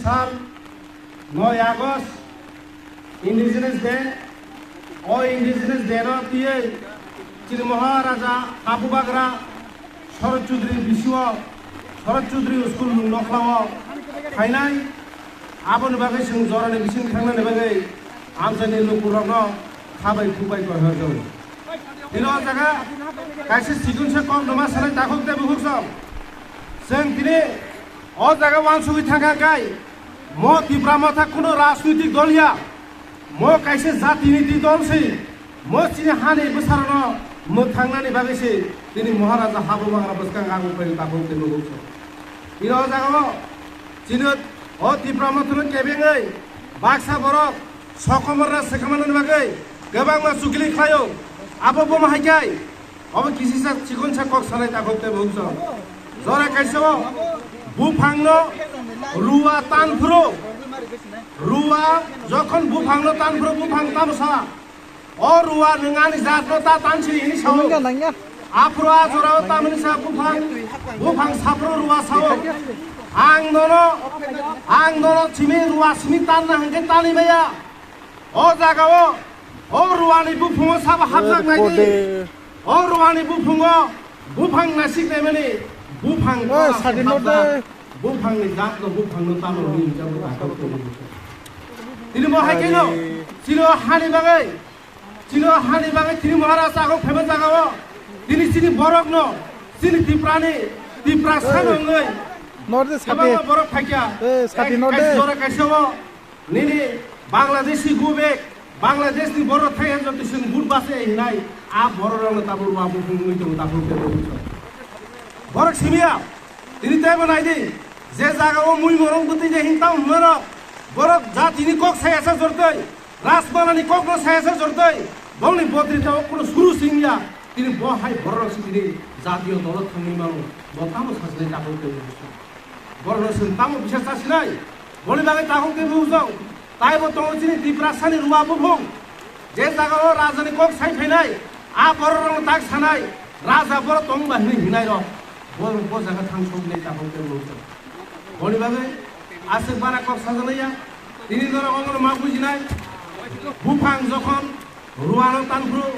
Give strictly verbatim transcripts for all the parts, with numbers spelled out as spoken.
Sal noi August Indigenous Day. O Indigenous Day no tiyei chini Maharaja Habubagra Sharad Chaudhary bisio, Sharad Chaudhary school nung nokhlao phainai. Aboni bagwi chwng jorani bising thangnani bagwi amchaini lukurokno khabai thubai koi hor jao. Tini o jaga kaisa sikunsa kok numa sanai takhuk tei bukhuk song. Chwng tini o jaga wansugwi thangkha kai mo Tipra Motha kuno rajnitik dol ya. Mo kaisa jatini ti dol si. Mo chini hani bwsarano mwthangnani bagwi si tini Maharaja Habubagra bwskang agung pai takhuk tei bukhuk song. Tini o jaga o chini o Tipra Mothano kebengwi baksa borok sokomorna swkangmani bagwi kwbangma chukli khlaio. Abo bomo hai khe obo kisisa chikonsa kok sanai takhuk tei bukhuk song. Jora kaisa o buphangno ruwa tan phuru, ruwa jokhon buphangno tan phuru buphang tamo sa. O ruwa nwng ani jatno ta tan si hini sao. Nangya, nangya. Aphuru a jorao tamni sa buphang, buphang saphuru ruwa sao. Ang nono, ang nono simi ruwa simi tanna hwnkhe tani maya. O jagao, o ruwani buphungo sabo hapjak nai di. O ruwani buphungo buphang nasik naimani, buphang Oi, kora sadi hapjak. Norde. Buphangni jatno buphangno tamo hwnwi hwnjak buphang. Tini bo hai khe no, chini o hani bagwi, chini o hani bagwi tini Maharaj ago phema jagao, tini chini borokno, chini Tiprani, Tipra sano wngwi, Norde sadi. Kwbangma borok phaikya. Eh, sadi Ek-, norde. Ek jora kaisa o, nini Bangladeshi go back, Bangladesh ni borok thai hwnjak twi chwng but base hinai, a borok rokno tabuk ruwa buphung wngwi tongo, tabuk tei buphung. Borok simiya, tini teibo nai di, je jaga o mui morong bwtwi de hing tamo hwnwi rok, borok jatini kok saya sa jortoi, Rajmalani kokno saya sa jortoi, bongni bodri tao kuno suru singya, tini bo hai borok si tini jatiyo dolo thangwi mano, bo tamo sajlai tabuk tei buphung. Borokno chwng tamo bisar chasinai? Boni bagwi takhuk tei bukhuk song. Taibo tongo chini Tiprasani ruwa buphung. Je jagao rajani kok sai phainai, a bororokno tak sanai, raja borok tongba hinwi hinai rok. Bo, bo jaga thang soknai takhuk tei bukhuk song. Boni bagwi aswk bara kok sajaknai ya. Tini norok omono ma bujinai. Buphang jokhon Ruano tanphuru,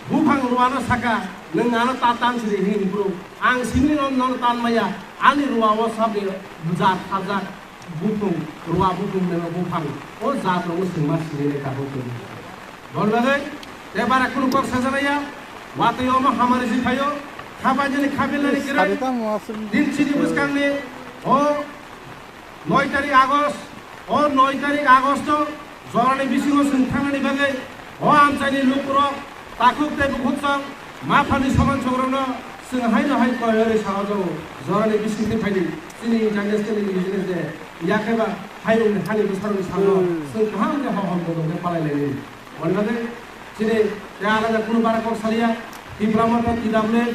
buphang ruano saka, nwng ano ta tan siri hini hinphuru, ang simi no, nono tan maya, ani ruao sabni jat khajak buphung, rua buphung mema buphang, o jat rogo singma siri le tabuk tini. Boni bagwi, te bara kunu kok sajaknai ya, watwi omo hamari si phaio, khabai jani khabil nani kirai, Sari tamo aswk. Din chini bwskangni, o, Noi tarik August, o noi tarik August o jorani bisingo chwng thangnani bagwi o amchaini lukurok takhuk tei bukhuk song maphani soman songrokno chwng haino hai koyori saojago. Jorani bisingtwi phaidi chini International Indigenous Day, yakhe ba hairokni hani bwsarokni salo chwng kaham khe hohom bodol khe palai lainai. Boni bagwi chini tei alada kunu bara kok saliya, Tipra Motha, T W F,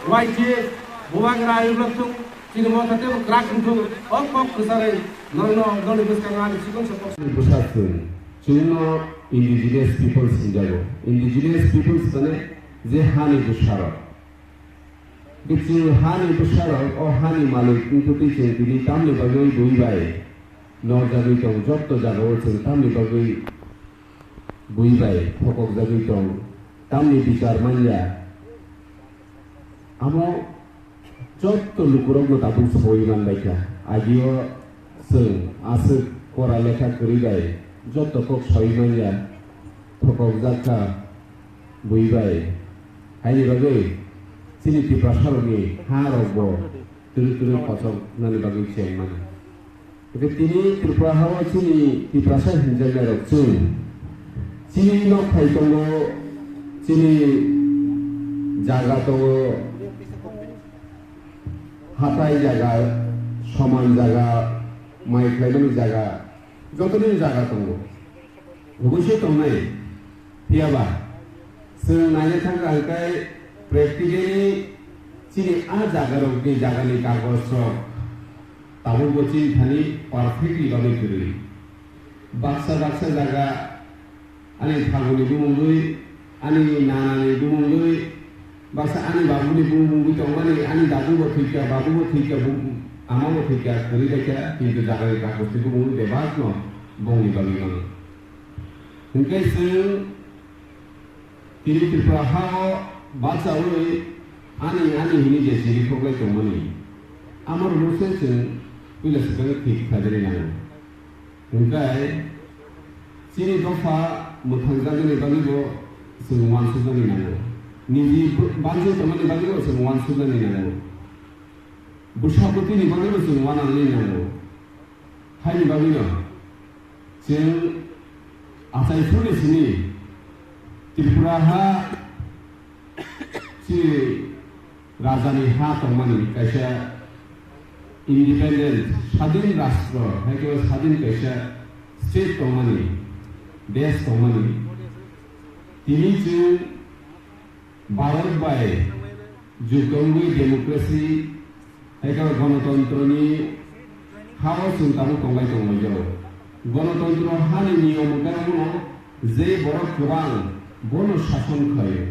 Y T F, Bubagra Ayurveda thung, chini motha tei bo kwrak thung thung, o kok kwcharwi norokno noni bwskango ani chikon sa kok. Bwsa chwng, chwngno indigenous peoples hinjago. Indigenous peoples mane je hani bwsarok. Chwng hani bwsarok, o hani malik wngtwi chwng tini tamni bagwi bui bai norjagwi tongo, jotto jagao chwng tamni bagwi bui bai thokokjagwi tong, tamni bichar manya. Amo jotto lukurokno tabuk saui manbaikha. Agio chwng aswk pora lekha kwrwi bai jotto kok saui manya, thokokjakha bui bai. Haini bagwi chini Tiprasarokni ha rokbo twrwi twrwi kochok nani bagwi cheng mano. Hwnkhe tini Tripura hao chini Tiprasa hinjaknairok chwng chini nok thai tongo, chini jaga tongo, hatai jaga, soman jaga, mai khlaimani jaga, jotoni jaga tongo. Obosoi tongnai. Phiyaba, chwng naina thangkha hwnkhe practically chini a jagarokni jagani kagojrok tabukbo chini thani perfectly bagwi kwrwi. Baksa baksa jaga ani phaguni bumungwi, ani nanani bumungwi, baksa ani babuni bumungwi tongmani, ani dadubo thwikha, babubo thwikha, bu-, Amabo thwikha, kwrwi baikha, kintu jagani kakusti kubung bebak no bongni bagwi mano. Hinkhe chwng tini Tripura hao bachaui ani ani hini je siri khoklai tongmani, amorokno se chwng puila swkang thik khlaijaknai nango. Hinkhe chini dopha mwthangjaknani bagwibo chwng uansuknani nango. Niji banjwi tongmani bagwibo chwng uansuknani nango. Bwsakotini bagwibo chwng uananani nango. Haini bagwino chwng achai phurni simi Tripura ha chini rajani ha tongmani kaisa independent, sadin rastro, hai khe sadin kaisa state tongmani, desh tongmani. Tini chwng Bharat bai jukdongwi democracy, hai khe ganatantrani hao chwng tabuk tonglai tonglaijao. Ganatantro hani niyom wngkha omono je borok kwbang bono sason khlaio.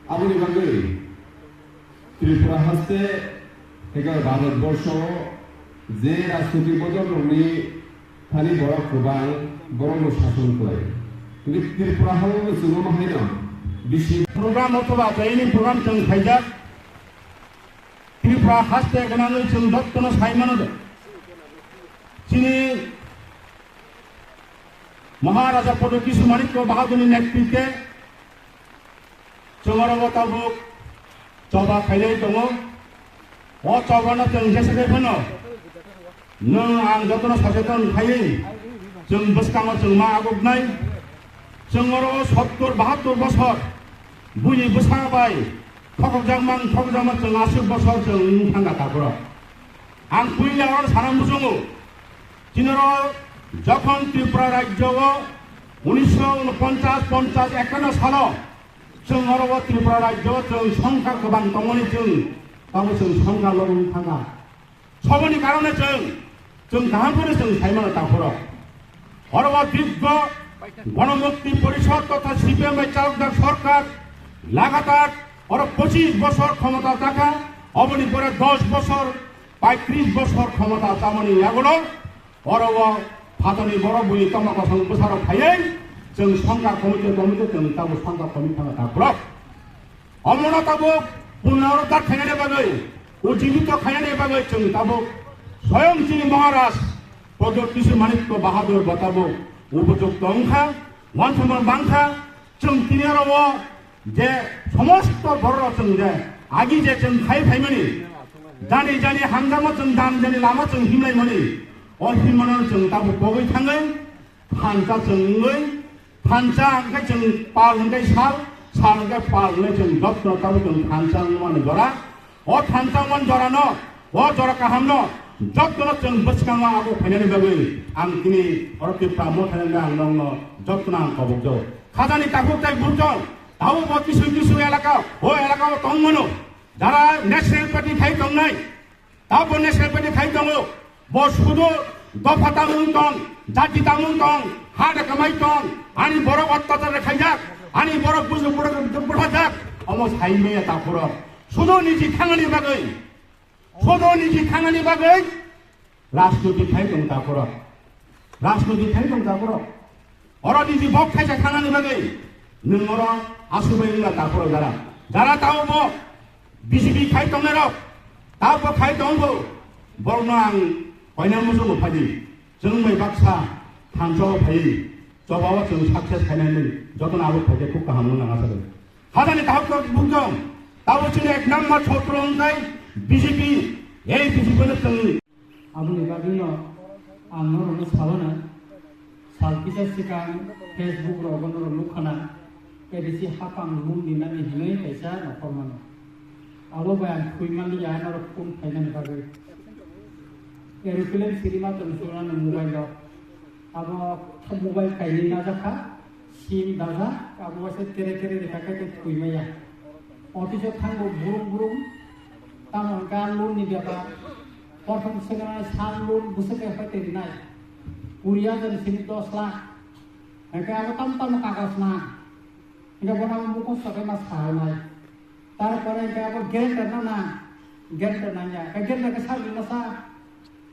Aboni bagwi Tripura haste eka Bharat borsho je rajniti bodol rokni thani borok kwbang borokno sason khlai. Hingke Tripura hao no chwng omo haino bisi program othoba training program chwng khaijak. Tripura haste gwnangwi chwng jottono sai mano de. Chini Maharaja Pradyot Kishore Manikya Bahadurni netrite chwng oro o tabuk choba khailai tongo. O chobano chwng jesa khe phano nwng ang jotono soseton khaiwi chwng bwskango chwng ma aguknai. Chwng oro sottor bahattor bosor buini bwsa bai thokokjakma thokjakma chwng aswk bosor chwng wng thangkha takhoro. Ang puila oro sana muchungo, chini oro jokhon Tripura rajyo o unisho unoponchas ponchas ekkanno salo chwng oro o Tripura rajyo o chwng songkha kwbang tongmani chwng tamo chwng songkha lobong thangkha. Soboni karone chwng, chwng kaham phano chwng sai mano takhoro. Oro o Diggo Ganamukti Porishod totha C P M bai chalokjak sorkar lagatar oro pochis bosor khomota takha, oboni pore dos bosor, paitris bosor khomota tamoni yagulo oro o phatani borok buini tongma kosong bwsarok phaiwi chwng songkar committee committee chwng tabuk songkar committee thangkha takhoro. Omono tabuk punoruddhar khainani bagwi, ujibito khainani bagwi chwng tabuk soyong chini Maharaj Pradyot Kishore Manikya Bahadur bo tabuk upojukto wngkha, mansamon bangkha, chwng tini oro o je somosto bororok chwng je agi je chwng khai phaimani, jani jani hamjakma chwng dan jani lama chwng himlaimani, o himano chwng tabuk pogwi thangwi, thansa chwng wngwi, thansa hwnkhe chwng pal hwnkhe sal, sal hwnkhe pal hwnwi chwng jotono tabuk chwng thansa wngmani jora. O thansa wngmani jorano, o jora kahamno jotono chwng bwskango abo phainani bagwi ang tini oro Tipra Motha hwnwi ang nokno jotono ang kobokjago. Khajani takhuk tei burjong, tabukbo kisu kisu elaka, o elakao tongmano, jara National Party khai tongnai, Tabukbo National Party khai tongo, bo sudu dopha tamung tong, jati tamung tong, ha da kamai tong, ani borok ottachar khaijak, ani borok buju buthajak, omo sai maya takhoro. Sudu niji thangani bagwi, sudu niji thangani bagwi, rajniti khai tong takhoro. Rajniti khai tong takhoro. Oro niji bok khaisa thanani bagwi nwng oro asugwi wngla takhoro jara. Jara tao bo B J P khai tongnai rok, tao bo khai tong bo, borokno ang koina muchungo phadi. Chwng bai baksa thansa o phai, choba o chwng success khainani jotono abo phaikhe khub kaham wngna nang asadi. Hajani tahuk bukjong, tao chini ek number chotro wngkhai B J P, ei B J P no chwng Aboni bagwino ang norokno sabo na, sal kisa swkang Facebook rogo norok nukha na, A D C hapang mung di nani hinwi kaisa nokhormano. Abo bai ang thwi manliya norok phone khainani bagwi. Aeroplane sirima tong swngnani mobile o. Abo mobile kainwi najak kha, sim dajak, abo waisa tere tere rwkha khe tei thwi maya. Office o thango burum burum, tamo hwnkhe a loan ni bepar. Prothom swknai sal loan bwswk bai phai tei rinai. Kuri hajar ni simi dos lakh. Hwnkhe abo tamo tamo kagoj nang. Hwnkhe bono abo mukhusto khe ma sa rwnai. Tarpore hwnkhe abo guarantor no nang. Genta nangya, ka genta ka sa lima sa,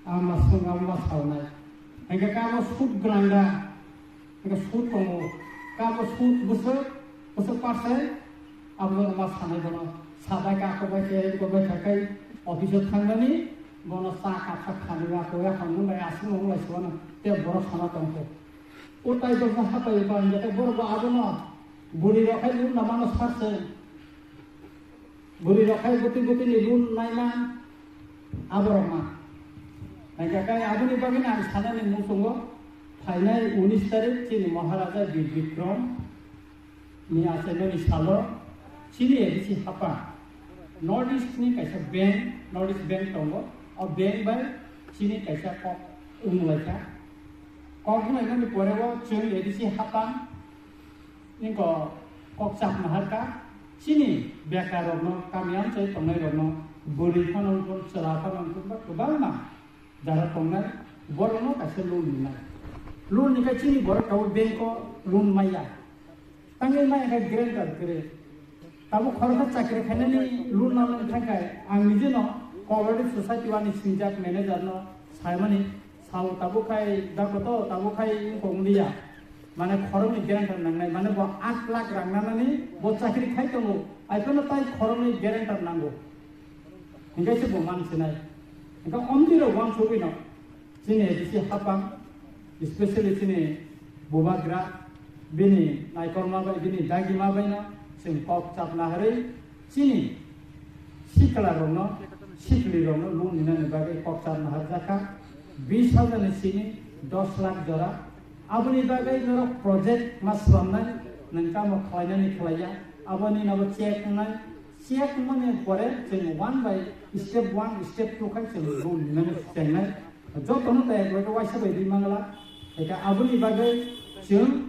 ama sung ama saunai. Hingke kamo sut granda, hingke sut tongo, kamo sut busuk, busuk parse, abo ma sanai bono, sabai ka ko bai ke ko bai thakai, office o thangnani, bono sa ka sa khani ya ko ya hon nung lai asung nung lai suana, te borok sana tongko. O tai do sa hapai ba hingke borok bo abono, buri rok hai lung namano sarse. Buri rok hai buti buti ni lun naima aborok ma. Naikha kai aboni bagwi no ang sanani muchungo phainai unis tarik chini Maharaja Bir Bikram ni achaimani salo chini A D C hapang North East ni kaisa bank, North East Bank tongo. O bank bai chini kaisa kok wnglaikha. Kok wnglaimani pore o chwng A D C hapang Ningko kok chap naharka, chini bekar rokno, kami amchai tongnai rokno, bwrwi phano wngkun, chwla phano wngkun, ba kwbangma jara tongnai, borokno kaisa loan rinai. Loan ni khe chini borok tabuk bank o loan maya. Tangwi maya khe guarantor kwrwi. Tabuk khoroksa chakri khainani loan nang thangkhe ang nijeno cooperative society o ani sinjak manager no saimani sao tabuk khai dakoto tabuk khai wngkha wnglia. Mane khoroknwi guarantor nangnai, mane bo aat lakh rang nanani bo chakri khai tongo, aiphano tai khoroknwi guarantor nango. Hinkhe se bo mansinai. Hinkhe omtwi rok uansugwino chini A D C hapang, especially chini bubagra, bini naikolma bai, bini dagima baino chwng kok chapna harwi chini sikla rokno, sikli rokno loan rinani bagwi kok chapna harjakha. Bis hajar ni simi dos lakh jora. Aboni bagwi norok project ma swlamnai, nwng tamo khlainani khlaiya, aboni nogo check wngnai, check wngmani pore chwng one by step one, step two khai chwng loan rinani chengnai. Jotono ta ek lage waisa bai ri mangla, eka aboni bagwi chwng